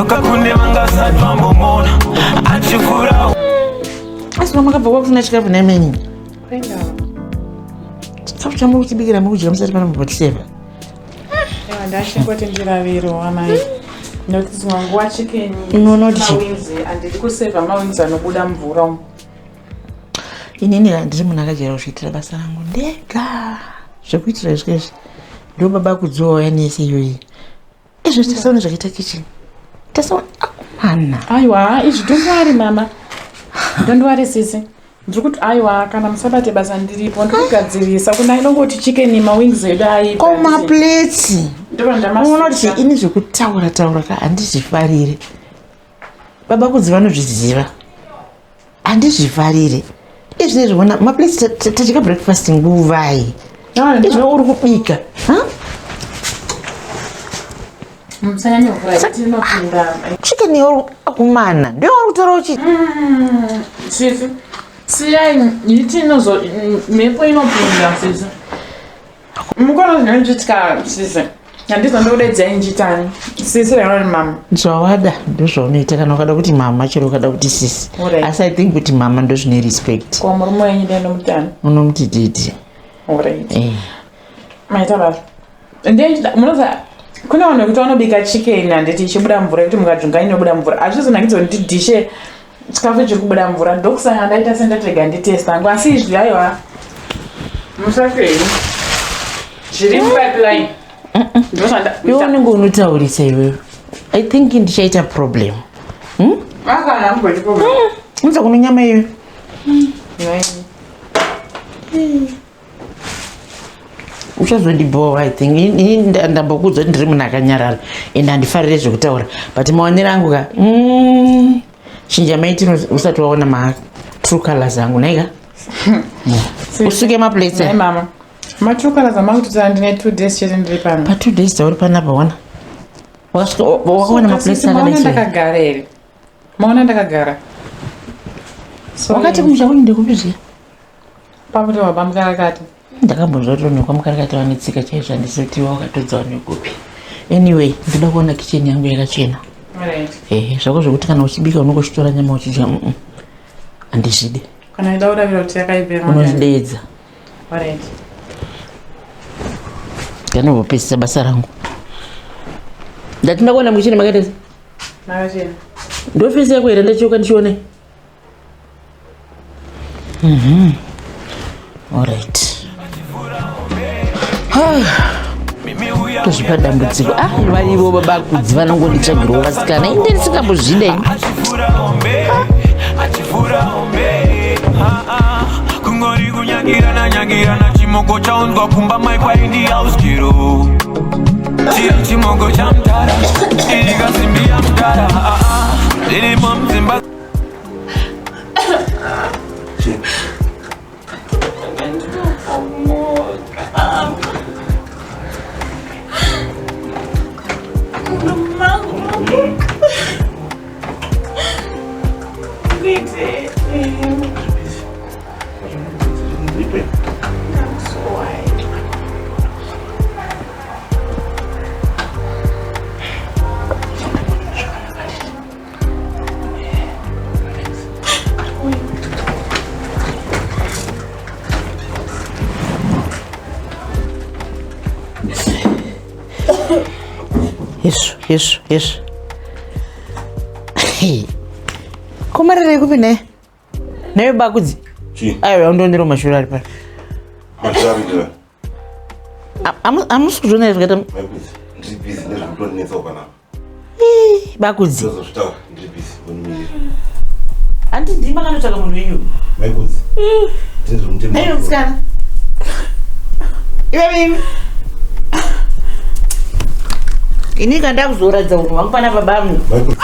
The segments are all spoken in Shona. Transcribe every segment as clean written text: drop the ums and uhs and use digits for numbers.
Adzoka kune vangasati vambomona achivhura. Asi vamakabva kwakusina chikafu nhai? Chikafu chamuri kuchibikira muri kudya musati pana mumbotiseva. Ndachingoti ndiraviro amai. Nekuti dzimwe nguva chicken Unonoti chii? mawings handidi kusevha mawings anobuda mvura umu. Inini handiri munhu akajaira kuzviitira basa rangu ndega. Zvekuitira izvi izvi ndo baba kudziwa yanese iyoyi. Izvo tasaona zvakaita kitchen. Tasaona akumana. Aiwa, izvi don't worry mama. Don't worry sisi. Ndiri kuti aiwa kana musabate basa ndiripo ndikugadzirisa kuna inongoti chicken mawings edu aipa. Ko maplates. Ndobva ndamasuka. Unoona kuti ini zvekutaura taura ka handizvifarire. Baba Kudzi vanozviziva. Handizvifarire. Izvi nezvi ona maplates tadya breakfast nguvai. Izvi uri kubika. Ha? Musanyanyovhura tinopinda. Chicken yauri akumana. Ndiyo uri kutora uchi. Sisi. Siyai iti inozo mhepo inopinda sisi. Mukona zvinoitika sisi. Handizo ndodedzai nchitani. Sisi rero mama. Zvawada ndozvaunoita kana ukada kuti mama chero ukada kuti sisi. Alright. Asi I think kuti mama ndozvine respect. Kwa murume wenyu ndiye ndomutani. Unomuti didi. Alright. Eh. Maita basa. Ndiye munoza kune vanhu vekuti vanobika chicken handiti ichibuda mvura yekuti mukadzvunga inobuda mvura. Hazvizonakidza kuti ndidhishe chikafu chiri kubuda mvura. Ndokusaka ndaita sendatega nditesta hangu asi izvi aiwa. Musafei. Zviri mupipeline. Ndozvanda. Iwe unenge unotaurisa iwewe. I think ndichaita problem. Akana mugoti problem. Unza kuno nyama iyoyo. Uchazondibhowa I think. Ini ndambokuudza kuti ndiri munhu akanyarara and handifarire zvekutaura. But maonero angu ka chinja maitiro usati waona ma true colors angu nhaika. Usuke maplates. Nhai mama. Matrue colors amakutotara ndine 2 days chete ndiri pano. Pa 2 days dzauri panapa wana. Wakasvika wakaona maplates Maona akadai sei? ndakagara here? Maona ndakagara. Sorry. Wakati kumusha kwenyu ndekupi zviya? Pamuti wabva mukarakati. Ndakambonzwa kuti vanhu kwamukarakati vane tsika chaizvo handisi wakatodza vanhu kupi. Anyway, ndoda kuona kitchen yangu yakachena. Alright. Ehe, zvako zvekuti kana uchibika unenge uchitora nyama uchidya handizvidi. Kana ida kuravira kuti yakaibvira. Unozvideedza. Alright. Ndanombopedzisa basa rangu. Ndati ndakuona mukicheni makaita sei? Makachena. Ndofesi yako here ndachoka ndichione? Alright. Tozvipa dambudziko. Ah, varivo baba Kudzi vanongonditsvagirawo vasikana. Ini ndisingambozvide. Achivhura hombe, achivhura hombe. Ah, ah. Kungori kunyangirana nyangirana chimoko chaunzwa kumba mai kwaindi hauskiro. Chiri chimoko chamutara, iri kasimbi yamutara. Ah, ah. Irimo mudzimba. Izvo, izvo, izvo. Komarira yekupi naye? Naye bakudzi. Chii? Aiwa, undondero mashura ari pano. Mashura ari Hamusi kuzviona here zvakaita Maikudzi, ndiri busy nezvekutondinetsawo panapa. bakudzi. Ndozozvitaura, ndiri busy, undimirira. Handiti ndimi makanotsvaka munhu wenyu. Maikudzi, ndine zvekutema. Naye musikana. Iwe imi. Ini kana ndakuzoratidza unhu hwangu pana baba vangu. Maikudzi,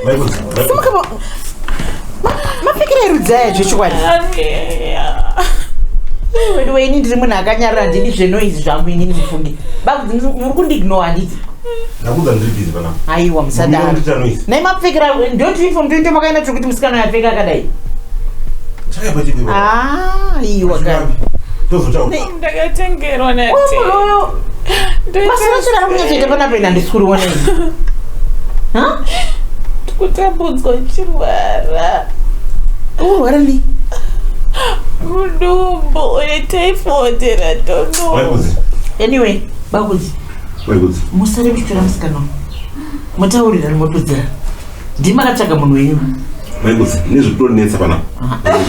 Maikudzi, Maikudzi. Simuka mapfekero erudzi aya zvechokwadi. Wedu ini ndiri munhu akanyarara handidi zvenoizi zvangu inini mufunge. Bakudzi muri kundiignore handiti? Ndakudza ndiri busy panapa. Aiwa musadaro. Ndinoita noise. Nai mapfekero ndoti uniform toita makaenda tiri kuti musikana uyu apfeka akadai. Chakaipa chipi ipapo? Ah, aiwa kani. Tozotaura. Ndakatengerwa Uyu munhu uyu masina chiro ari kunyatsoita panapa ina handisi kuriona ini. Ha? Kutambudzwa uchirwara. Urwara nei? Mudumbu une typhoid I don't know. Maikudzi. Anyway, bakudzi. Maikudzi. Musare muchitora musikana uyu. Mutaurirani motodzera. Ndimi makatsvaga munhu wenyu. Maikudzi, nezvekutonetsa panapa.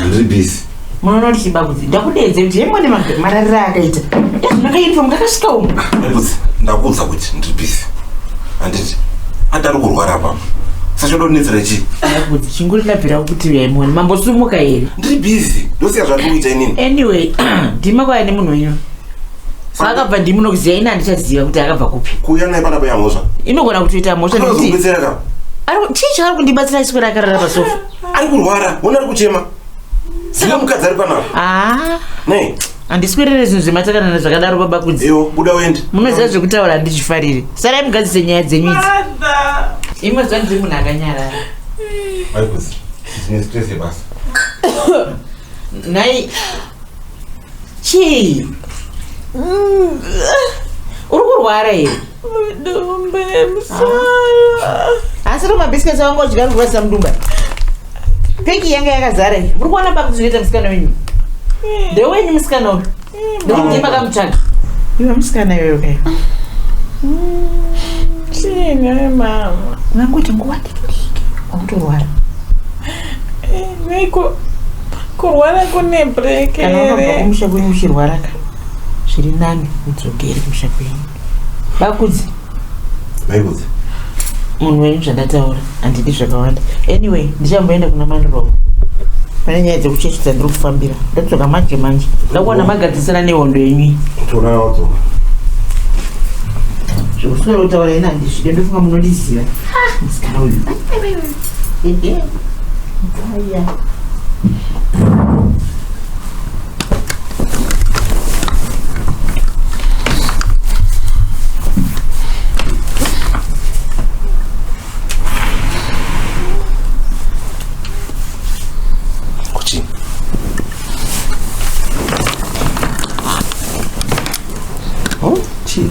Ndiri busy. Munoona kuti chibakudzi ndakudeedze kuti yemone marariro akaita. Yazvinaka uniform kakasvika umu. Maikudzi, ndakuudza kuti ndiri busy. Handiti ati ari kurwara papa. Sachadonetsera chii? Bakudzi chinguri ndabvira kuti uyai muone. Mambosumuka here? Ndiri busy. Ndosiya zvandiri kuita inini. Anyway, ndima kwaya nemunhu wenyu. Akabva ndimi munokuziva ini handichaziva kuti akabva kupi. Kuuya naye panapa yamhosva. Inogona kutoita mhosva nekuti Anozokubetsera ka. Chii chaari kundibatsira iswera akarara pasofa? Ari kurwara, wona ari kuchema. Saka mukadzi ari panapa. Ah, Nei? handiswerere zvinhu zvematakanana zvakadaro baba Kudzi. Iwo, buda uende. Munoziva zvekutaura handizvifariri. Sarai mugadzise nyaya dzenyu idzi. Mother. Imwe zuva ndiri munhu akanyarara. Mai Kudzi, ndine stress yebasa. Nhai chii? Uri kurwara here? Mudumbu nemusoro. Asi ro mabhisiketsi awanga udya ari kurwadzisa mudumba. Peki yanga yakazara iyi. Muri kuona pakuti zvinoita musikana wenyu. Ndewenyu musikana uyu. Ndokuti ndiye makamutsvaga. Iwe musikana iwewe kai. Chii nhai mama? Ungangoita nguva diki diki wakutorwara. Nei kurwara kune break Kana wakabva here? kumusha kwenyu uchirwara ka. Zviri nani udzokere kumusha kwenyu. Bakudzi. Maikudzi. Munhu wenyu zvandataura handidi zvakawanda. Anyway, ndichamboenda kuna Manrobo. Pane nyaya dzekuchechi dzandiri kufambira. Ndodzoka manje manje. Ndakuona magadzisana nehondo yenyu iyi. Toona wadzoka. Zvekuswera kutaura ini handizvide ndofunga munondiziva. Musikana uyu. Ehe. Aya. Kuchii? Oh, chii?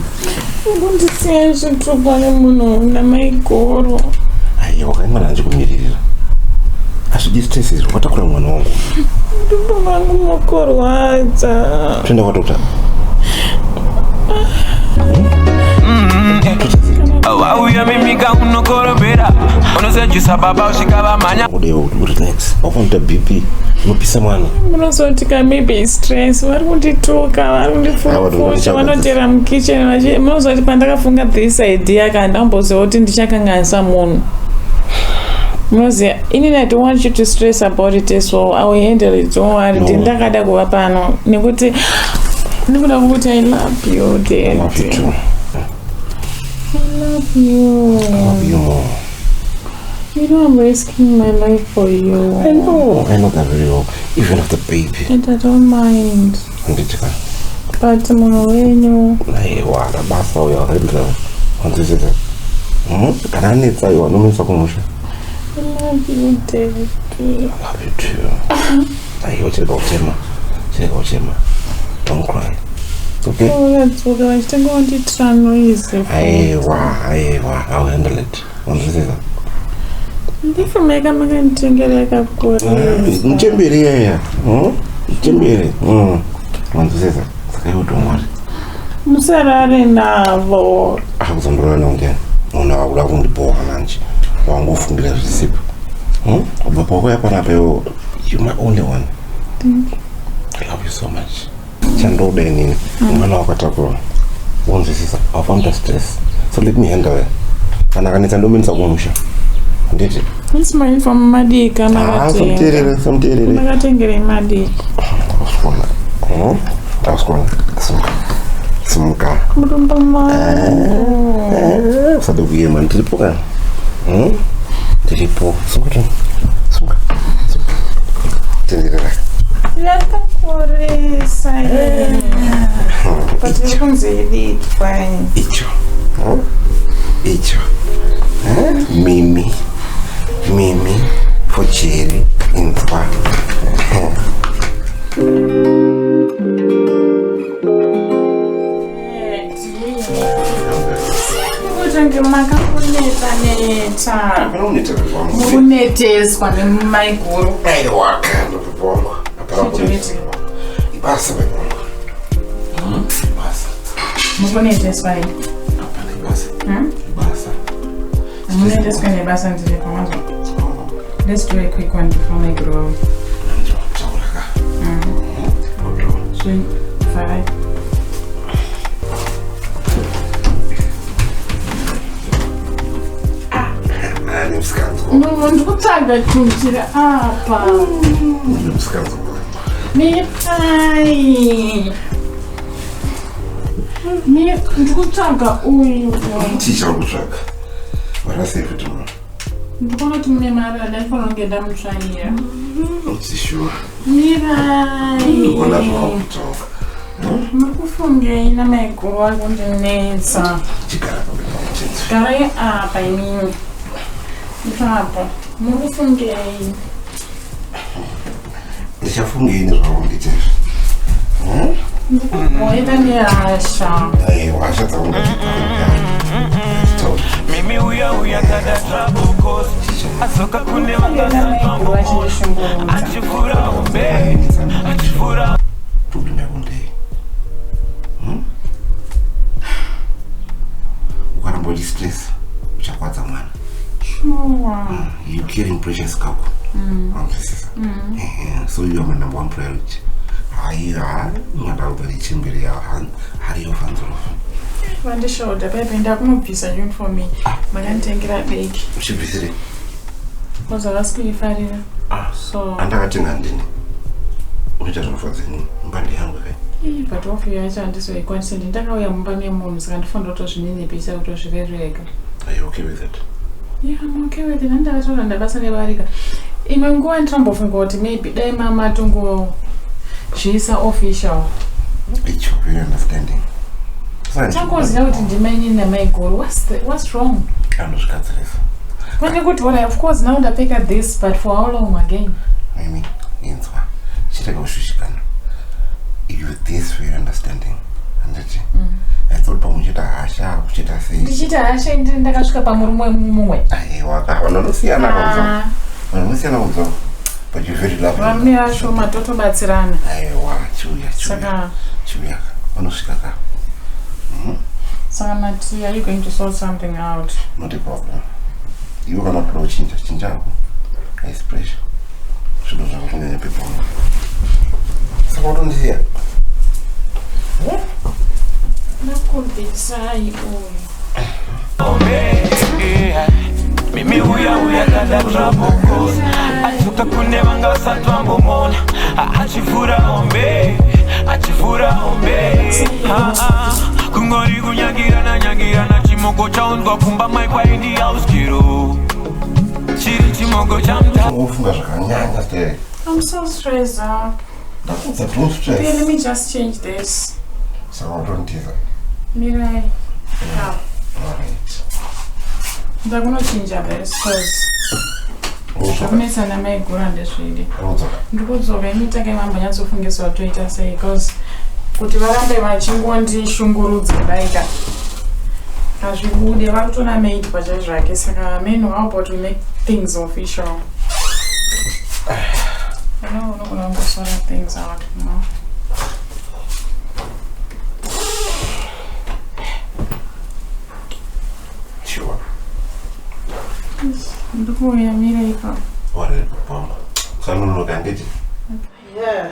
Kundisiya zvitukwa nemunhu namaiguru. Aiwa, kai mwana andikumiririra. Hazvidi stress izvo, watakura mwana wangu. Mudumbu mangu mukurwadza. Toenda kwa doctor. Wauya mimika unokorobera unosejisa baba usvika vamhanya. Kudewa kuti urelax. Wakunoita BP, unopisa mwana. Munozoti ka maybe stress vari kundituka vari kundipfurupfusha vanotera mukitchen munozoti pandakafunga this idea ka ndamboziva kuti ndichakanganisa munhu. Munoziva inini I don't want you to stress about it as well. I will handle it, don't worry. No. Ndakada kuva pano nekuti ndikuda kukuti I love you I love you daddy. too. I love you. I love you more. You know I'm risking my life for you. I know. I know that very well. Even of the baby. And I don't mind. Handiti ka. But munhu wenyu Aiwa, basa uyo akaendera. Wanzwisisa. Kana anetsa iwa unomuisa kumusha. I love you daddy. I love you too. Aiwa, chirega kuchema. Chirega kuchema. Don't cry. It's okay. Vakadzoka vachitanga kundiitira noise. Aiwa, aiwa, I'll handle it. Wanzwisisa. Ndifumeka makanditengera yakakurisa. Muchembere iyaya. Muchembere. Wanzwisisa. Saka iwe don't worry. Musarare navo. Akuzondorora naundiyani. Munhu akuda kundibhowa manje. Wangofungira zvisipo. Ubva pauya panapa iwe, you my only one. I love you so much. Chandoda inini. Mwana wakatakura. Wanzwisisa. Haufanira stress. So let me handle it. Kana akanetsa ndomuendesa kumusha. Handiti? This my from madika Ah, makatenga. samuteerere, samuteerere. Makatengera madika. Ausikuona. Ausikuona. Simuka. Simuka. Mudumbu mangu. Usade kuyema ndiripo kana. Ndiripo. Simuka tu. Simuka. Simuka. Tenderera. Yakakurisa. But iri kunzi idiki kwai. Icho. Icho. Mimi. Mimi. For Jerry. Inzwa. Kutange makakunetsa netsa. Mukuneta. Hapana kuneta bebe wangu. Mukuneteswa nemaiguru. Aiwa kana bebe wangu. Hapana kuneta. Ibasa bebe wangu. Ibasa. Mukuneteswa ini. Hapana ibasa. Ibasa. Muneteswa nebasa ndiri pamazvo. Let's do a quick one before my grow. Taura ka. Three, five. Ah, nemusikanzwa. No, ndikutsvaga chinjira apa. Nemusikanzwa. Mirai. Ndikutsvaga uyu. Ticha kutsvaga. Varasei futi munhu. Ndikuona kuti mune marara ndaifanira kunge ndamutsvaira. Uchishuwa. Mirai. Ndikuona zvawakutaura. Muri kufungei namaiguru ari kundinetsa. Chigara pamberi pangu chete. Garai apa imini. Ipapo. Muri kufungei. Ndichafungei nezvawakundiita izvi? Ndikugoita nehasha. Aiwa, hasha dzangu ngadzitaure. Mimi uya uya kada trouble cause Asoka kune Namaiguru vachindishungurudza. Achivhura hombe Achivhura Problem yako ndei? Ukaramba uchistress uchakwadza mwana. Shuwa. You carrying precious kako. Wanzwisisa? Ehe, so you are my number one priority. Haiwa, mwana richembere hariyo fanzorofa. Vandishoda paipe ndakunobvisa uniform iyi. Makanditengera beki. Uchibvisire. Because havasi kuifarira. So, Andakatenga ndini. Unoita zvinofadza inini. Imba ndeyangu kai. ii, but off yacho handizoikwanisi. Ndakauya mumba memunhu saka ndifanira kutozvininipisa kutozvirereka. Are you okay with it? Yeah, I'm okay with it. Handakataura ndabasa nebarika. Imwe nguva ndinombofunga kuti maybe dai mama tongozviisa official. It's your understanding. Tangoziva kuti ndimainini namaiguru. What's wrong? Anozvigadzirisa. Pane kuti well, of course now ndapfeka this but for how long again? Mimi, inzwa. Chirega kushushikana. You this for your understanding. Handiti? I thought pamwe uchiita hasha, uchiita sei. Ndichiita hasha ndiri ndakasvika pamurume mumwe. Aiwa ka, vanhu vanosiyana kunzwa. Ah, Vanhu vanosiyana kunzwa. But you very lovely. Varume vashoma totobatsirana. Aiwa, chiuya, chiuya. Saka Chiuya ka. Vanosvika ka. Saka mati are you going to sort something out? Not a problem. Iwe kana kuda kuchinja, chinja hako. Haisi pressure. Zvinhu zvako kunyanya pepa wangu. Saka watondisiya? Nakubvisai uyu. hombe Mimi uya uya kada trouble cause Achoka kune vanga vasati vambomona Achivhura hombe Achivhura hombe Ah, ah. Kungori kunyangirana nyangirana chimoko chaunzwa kumba maikwaindi house Chiri chimoko chamuta Unofunga zvakanyanya sterek. I'm so stressed up. Ndakudza don't stress. Okay, let me just change this. Saka watonditiza. Mirai. Ah, Alright. ndakunochinja this cause Unodzoka. zvakunetsana maiguru handizvidi. Unodzoka. Ndikudzoka imi tange mambonyatsofungisa toita sei cause kuti varambe vachingondishungurudza daika hazvibude vari maid pacha zvake saka man how about we make things official No, unogona kungosort things out no. Sure. Ndikuuya mira ipapo. Alright, papa wangu. Usanonoka handiti? Yeah.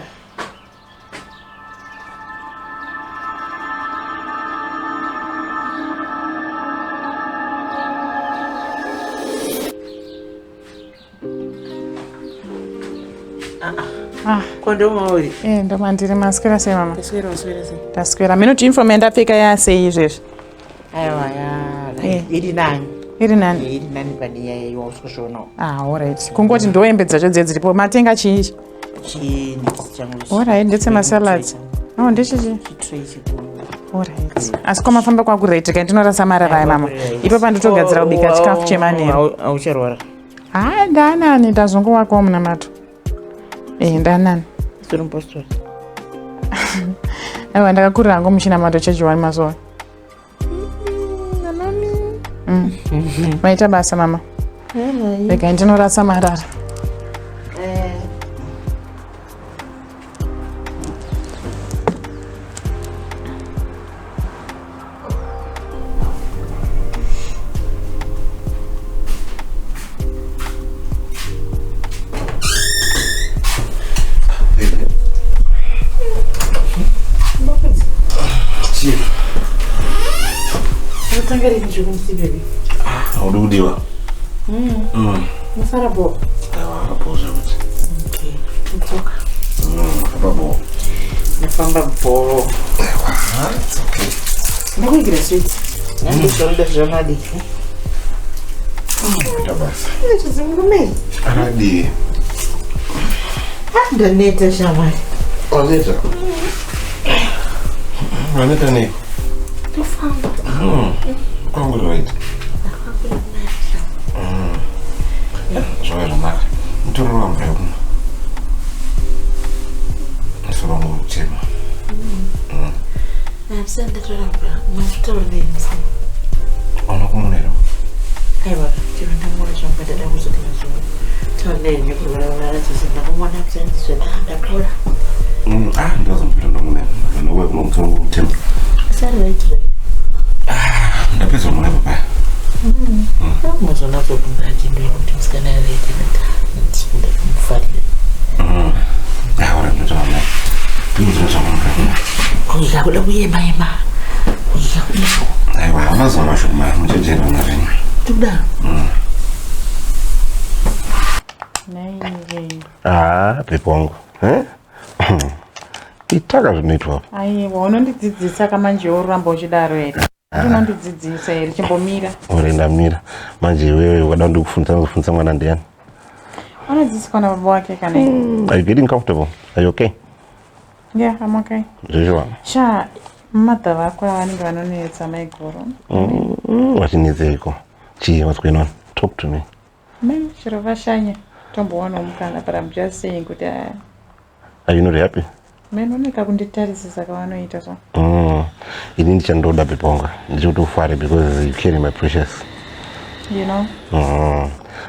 Ah. Kondomauri. Eh, ndomandiri maswera sei mama? Taswera waswera sei? Taswera. Mino kuti uniform yandapfeka yasei izvezvi? Aiwa ya. Eh. Iri nani? Iri nani? Iri nani pane yaya yausikushona. Ah, alright. Kungoti ndohembe dzacho dziye dziripo. Matenga chii? Chini changu. Alright, ndetsema-salads. Oh, ndechichi? Chitray chikuru. Alright. Asi kwamafamba kwakurate kai ndinorasa marara aya mama. Ipo panditogadzira kubika chikafu chemanheru. Aucharwara. Ha, ndanani ndazongowakawo munamato. Eh, ndanani. Sori mupostori. Aiwa ndakakurira hangu muchinamato cheJohane Masowe. Maita basa mama. Regai ndinorasa marara. Haudi kudiwa. Mufara bo. Aiwa, apo zvekuti. Okay. Todzoka. Famba bo. Ndafamba bo. Aiwa, it's okay. Ndakuigira sweets. Ndandizvanoda zvamadiki. Kuita basa. Chizimurume. Akadii? Ndaneta shamwari. Waneta? Waneta nei? Tofamba. Kwangu right. Zvave zvanaka. Mutororo wamvura yekumwa. Musoro wangu uchema. Handisati ndatora mvura. Mataura nei musi. Hauna kumuona here? Aiwa, chero ndamuona zvangu ndada kuzoti mazuva. Taura nei nekurwara rwara chose ndakamuona kusandizve ndapora. Ah, ndazomupinda ndamuona. Ndauya kuno musoro wangu uchema. Sari right right. Ndapedza kumuona papa. Muzonatsokunga achindoita kuti musikana arete ndikunda kumufarira. Ah, ora ndotaura naye. Ndinozoita mvura yekumwa. Kuika kuda kuyema yema. Kuika kuda. Aiwa, mazuva mashoma muchejera nazvenyu. Tikudaro. Naive. Ah, pepo wangu. Eh? Itaka zvinoitwa apa. Aiwa, unondidzidzisa kamanje uramba uchidaro here? Unondidzidzisa here? Chimbomira. Ore ndamira. Manje iwewe ukada ndikufundisa ndikufundisa mwana ndiani? Unodzidziswa nababa wake kana iwe? Are you getting comfortable? Are you okay? Yeah, I'm okay. Zveshuwa. Sha, mother vako vanenge vanonetsa maiguru. Vachinetseiko? Chii, what's going on? Talk to me. Mimi chero vashanya tombowanawo mukana but I'm just saying kuti ah, Are you not happy? mene uneka kunditarisisa kavanoita so. Ini ndichandoda pepo wangu. Ndichikuti ufare because you carry my precious. You know?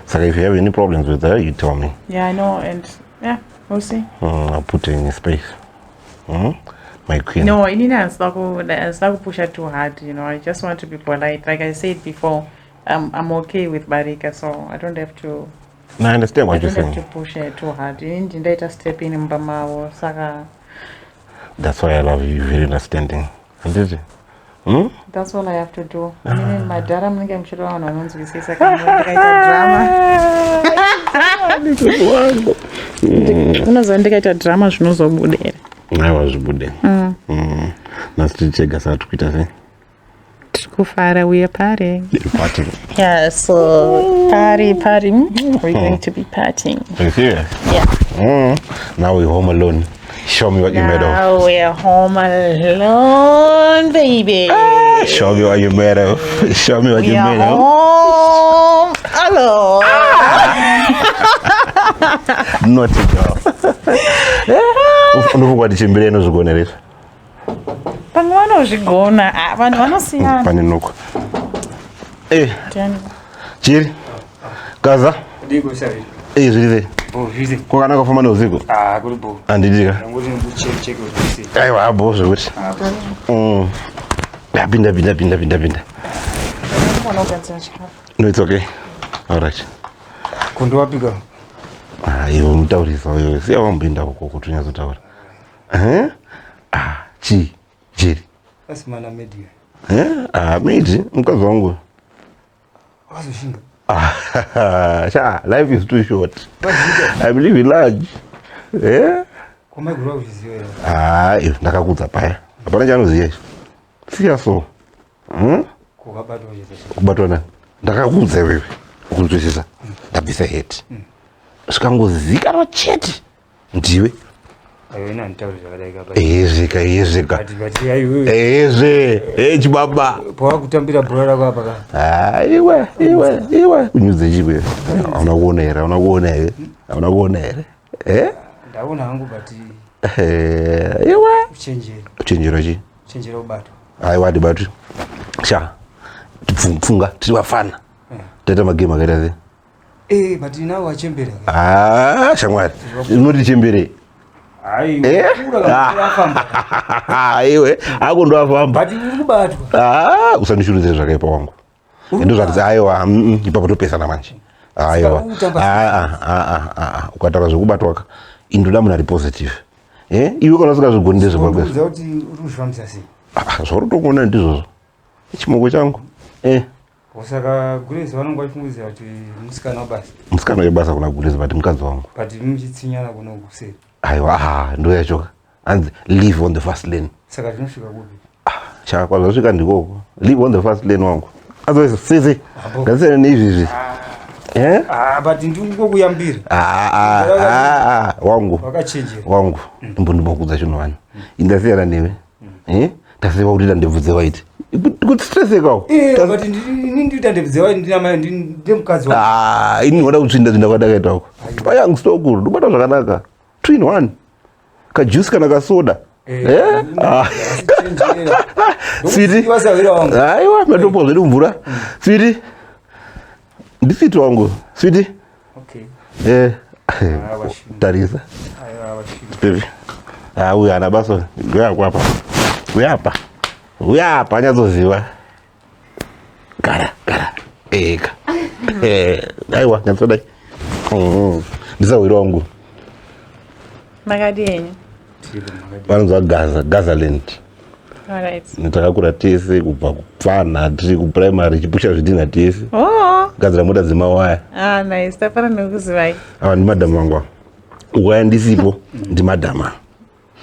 Saka if you have any problems with her, you tell me. Yeah, I know and yeah, we'll see. I'll put her in a space. My queen. No, inini handisida kupusha too hard, you know. I just want to be polite. Like I said before, I'm okay with Barika, so I don't have to No, I understand I what you're don't have saying. to push her too hard. Inini ndaita step in mumba mavo, saka That's why I love you. You're very understanding. Handiti? That's all I have to do. Inini madhara munenge muchirova vanhu vanonzwisisa kana ndikaita drama. Unoziva ndikaita drama zvinozobuda here? Aiwa zvibude. Nhasi tiri tega saka tiri kuita sei? Tiri kufara, we are partying. Tiri partying. Yeah, so party, party. We're going to be partying. Are you serious? Yeah. Now we're home alone. Show me what you're made of. Now we're home alone, baby. Show me what you're made of. Show me what We you're are made of. home alone. Not at all. Unofunga kuti chimbire inozvigona here? Pamwe vanozvigona. Ah, vanhu vanosiyana. Pane nuko. Eh, Ndiani? chiri. Gaza. Ndiko sari. Eh, zviri sei? Bo vize. Kwakanaka kufamba neusiku? Ah, kuri bo. Handidika. Ndangoti ndikucheck check kuti sei. Aiwa, abo zvekuti. Ah, pinda, pinda, pinda, pinda, pinda. Unogadzira chikafu. No, it's okay. All right. Kundowapika. Ah, iwe mutaurisa uyo. Siya wamboenda uko kuti unyatsotaura. Eh? Ah, chi, chiri. Asi mana media. Eh? Ah, mate, mukadzi wangu. Wakazoshinga. Ah, sha, life is too short. Wazviita. I believe in large. Eh? Kwamaiguru wakuzviziva here. Ah, iwe ndakakudza paya. Hapana chaanoziva ichi. Siya so. Kukabatwa chete. Kubatwa nani? Ndakakudza iwewe. Ukunzwisisa. Ndabvisa heti. Zvikangozikanwa chete. Ndiwe. Aiwa ina handitauri zvakadai kapa. Ezvika, ezvika. But but aiwe. Ezve, echibaba. Pawakutambira bhora rako apa ka. Ah, iwe, iwe, iwe. Kunyudze chikwe. Hauna kuona here, hauna kuona here. Hauna kuona here. Eh? Ndaona hangu but Eh, iwe. uchenjere. Uchenjera chi? Uchenjera kubatwa. Aiwa ndibatwi. Sha. Pfunga tiri vafana. Taita magame akaita sei? Eh, but now wachembera. Ah, shamwari. Unoti chembere. Hayi, kura kana afamba. Iwe, ako ndo afamba. But uri kubatwa. Ah, usandishurudze zvakaipa wangu. Ndo zvati aiwa, ipapo topesana manje. Aiwa. Saka Ah, ah, ah, ah, ah. Ukataura zvekubatwa ka. Indoda munhu ari positive. Eh? Iwe kana usingazvigoni ndezvekwako. Ndikuudza kuti uri kuzvifambisa sei. Ah, zvauri kutokuona ndizvozvo. Chimoko changu. Eh, Saka Grace vanonge vachifungidzira kuti musikana wabasa. musikana webasa kuna Grace but mukadzi wangu. But muchitsinyana kuno kuseri. Aiwa, ah, ndo yachoka. Hanzi live on the fast lane. Saka tinosvika kupi? Chaka kwazvasvika ndikoko. Live on the fast lane wangu. Otherwise, sisi. Apo. Ngatisiyane neizvizvi. Eh? Ah, but ndikungokuyambira. Ah, ah, ah, ah, wangu. Wakachenjera. Wangu. Ndimbo chinhu wani. Indasiyana newe. Eh? Tasiwa kuti ndebvu dzewaiti. Kuti stressekawo. Eh, but ini ndikuita ndebvu dzewaiti ndina mai ndine mukadzi wangu. Ah, ini ndinoda kutsvinda tsvinda kwandakaita uko. Payangu stokuru, ndobata zvakanaka. Two in one. Kajuice kana kasoda. Eh? Ah. Chenjera. Sweetie. Ndokusiyiwa sahwira wangu. Aiwa, matopo zvedu mvura. Sweetie. Ndisiti wangu. Sweetie. Okay. Eh. Ah, washinga. Tarisa. Aiwa washinga. Baby. Ah, uyu ana basa. Uya kwapa. Uya apa. Uya apa anyatsoziva. Gara, gara. Eka. Eh, aiwa, nyatsodai. Ndisahwira wangu. Makadi henyu. Tiripo makadii. Vanonzwa Gaza, Gazaland. Alright. Takakura tese kubva kupfana tiri kuprimary chipusha zvidhina tese. Oh, Gadzira mota dzemawaya. ah, nice. Tafara nekuzivai. Ava ndimadhamu vangu ava. Ukauya ndisipo ndimadhamu ava.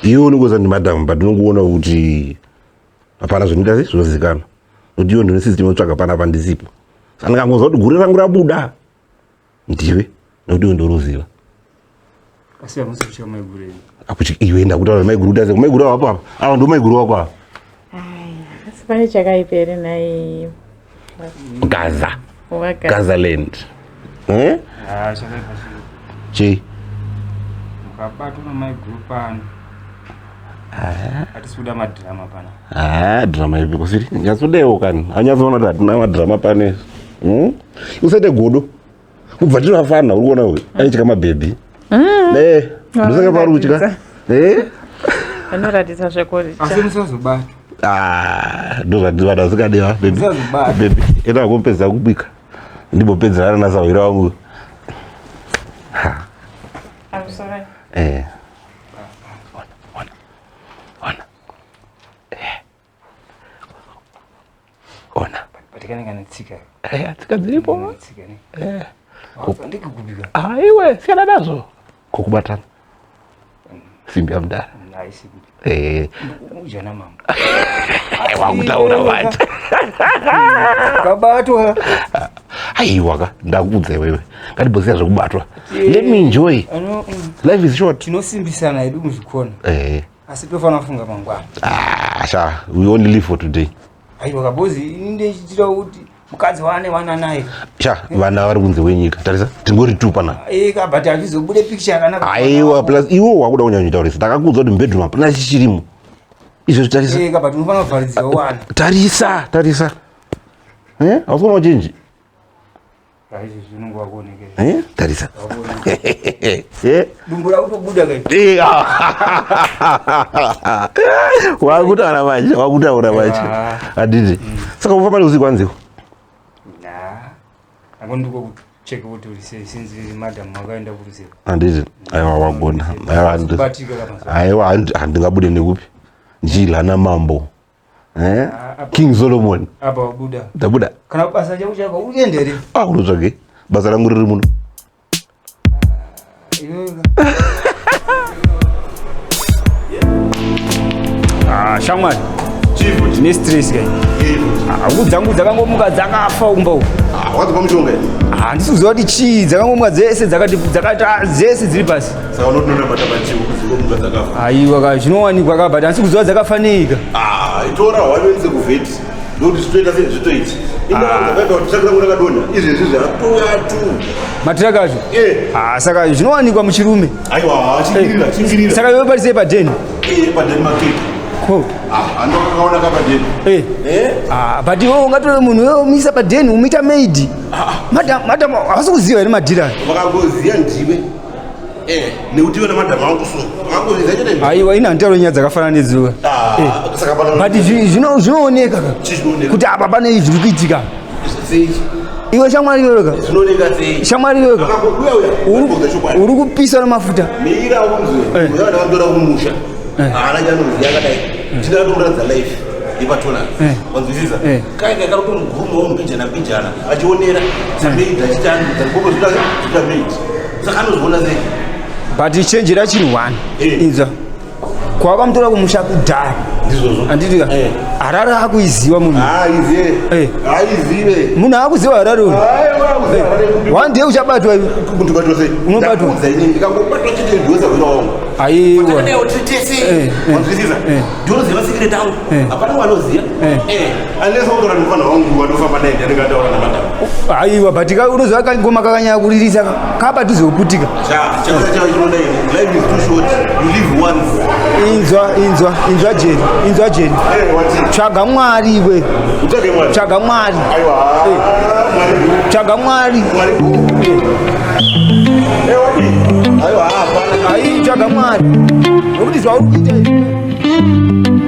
Iwe unongoziva ndimadhamu but unongoona kuti hapana zvinoita sei zvinozikanwa. Nokuti iwe ndine system yokutsvaga panapa ndisipo. Saka ndikangozwa kuti gure rangu rabuda ndiwe nokuti iwe ndounoziva. Asi hamusi kutya maiguru enyu. Akuti iwe ndakutaura maiguru kuti maiguru ava apa. Ava ndo maiguru wako ava. Asi pane chakaipa here nhai? Gaza. Wagaza. Gazaland. Eh? Ah, chakaipa chii. Chii? Mukabatwa namaiguru pano. Hatisi kuda madhirama pana. Ah, drama ipi kusiri? Nyatsodewo kani. Anyatsoona kuti hatina madrama pane. Usaite godo. Kubva tiri vafana uri kuona uyu. Aitya mabhebhi. Eh, ndosaka pauri kutya. Eh? Vanoratidza zvekuti. Asi musazobatwa. Ah, ndozvati vanhu vasingadewa bhebhi. Musazobata. Bhebhi, enda kupedza kubika. Ndimbopedzerana nasahwira wangu. I'm sorry. Eh. Ona, ona. Ona. Eh. Ona. But kanenge ane tsika. Eh, tsika dziripo. Ane tsika ne. Eh. Ndikugubika. Aiwe, siyana nazvo. Kokubatana. Simbi yamudara. Haisi Eh, ujana mama. wakutaura manje. Kabatwa. Aiwa ka, ndakuudza iwewe. Ngatimbosiya zvekubatwa. Let me enjoy. Ano Life is short. tinosimbisana hedu muzvikona. Eh. Asi tofanira kufunga mangwana. Ah, sha, we only live for today. Aiwa kabozi ini ndechiitira kuti mukadzi waane vana naye. Sha, vana vari kunze wenyika. Tarisa, tingori tu panapa. Eh, ka but hachizobude picture yakanaka. Aiwa, plus iwe wakuda kunyanyotaurisa. Ndakakuudza kuti mubedroom hapana chichirimo. Izvo tarisa. Eh, ka but unofanira kuvharidzira wana. Tarisa, tarisa. Eh? Hausi kuona uchinji? Haizvi zvinongova kuonekera. Eh? Tarisa. Eh? Dumbu rakutobuda kai. Eh, ah. Wakutaura manje, wakutaura manje. Ah. Handiti. Saka ufamba neusiku anziko. Nah. Ako ndiko kucheka kuti uri sei since madam wakaenda kuruzeva. Handiti. Aiwa wagona. Aiwa handiti. Kubatika kamazuva. Aiwa handingabude nekupi. Njila namambo. Eh? Ah, apa. King Solomon. Apa wabuda. Ndabuda. Kana basa chako chako uende Ah, unotsvage. Basa rangu riri muno. Iwewe Ah, shamwari ndine stress kai huku dzangu dzakangomuka dzakafa kumba uku Wadzipa mushonga here? handisi kuziva kuti chii dzakangomuka dzese dzakati dzakati ah, dzese dziri pasi Saka unotinona matamati huku dzinomuka dzakafa. aiwa ka zvinowanikwa ka but handisi kuziva dzakafa neika Ah, itora hwanoendese kuvheti. Ndokuti zvitoita sei zvitoiti. Indaakaita kuti chakura kuna kadonha. Izvezvi zvatouya tu. matiraka acho Eh. Ah, saka zvinowanikwa muchirume Aiwa, chingirira, chingirira. saka iwe parisei padheni Eh, padeni makeke. Ko. Ah, andokakaona kapadeni. Eh. Eh? Ah, but iwe ungatore munhu iwe umuisa padeni umuita maid. Madam, madam havasi kuziva here madhiri aya? Vakangoziya ndiwe. Eh, nekuti iwe namadam angu so. Vakangoziya chete ndiwe. Aiwa, ini handitaure nyaya dzakafanana nedziwe. Ah, saka pana But zvinooneka ka. Chii zvinooneka? Kuti apa pane zviri kuitika. Sei? Iwe shamwari iwewe ka. Zvinooneka sei? Shamwari iwewe ka. Akangobuya uya. Uri Uri chokwadi. uri kupisa nemafuta. Mira unzwe. Eh. Uya ndakamutora kumusha. Haana chaanoziya akadai. Tinoda kutomuratidza life yepatona. Eh. Wanzwisisa? Eh. Kai kai kari kutomugurumawo mbijana mbijana achionera samaid achiti anoita gogo zvinoda zvinoda maid. Saka anozviona sei? But chenjera chinhu one. Eh. Inzwa. Kwawakamutora kumusha kudhara. Ndizvozvo. Handiti ka? Eh. Harare akuiziva munhu. Haizive. Eh. Haizive. Munhu akuziva Harare uyu. Aiwa kuziva Harare kupi? One day uchabatwa iwe. Kundibatwa sei? Unobatwa. Ndakuudza ini ndikangobatwa chete ndiweza wira wangu. Aiwa. Takadaiwo tiri tese. Eh, eh, Wanzwisisa? eh. Ndinoziva secret angu. Eh. Hapana wanoziva. Eh. Eh. Unless wakutora mufana wangu wandofamba naye ndianenge ataura namadam. Aiwa, but ka unoziva kangoma kakanyanya kuririsa ka. Kapadhuze kuputika. Cha, chakauya chinoda ini. Life is too short. You live once. Inzwa, inzwa, inzwa Jerry, inzwa Jerry. Eh, wati. Tsvaga Mwari iwe. Utsvage Mwari. Tsvaga Mwari. Aiwa. Mwari. Tsvaga Mwari. Mwari. Eh, wati. Aiwa, hapana. Ai, tsvaga Mwari. Nokuti zvauri kuita izvi.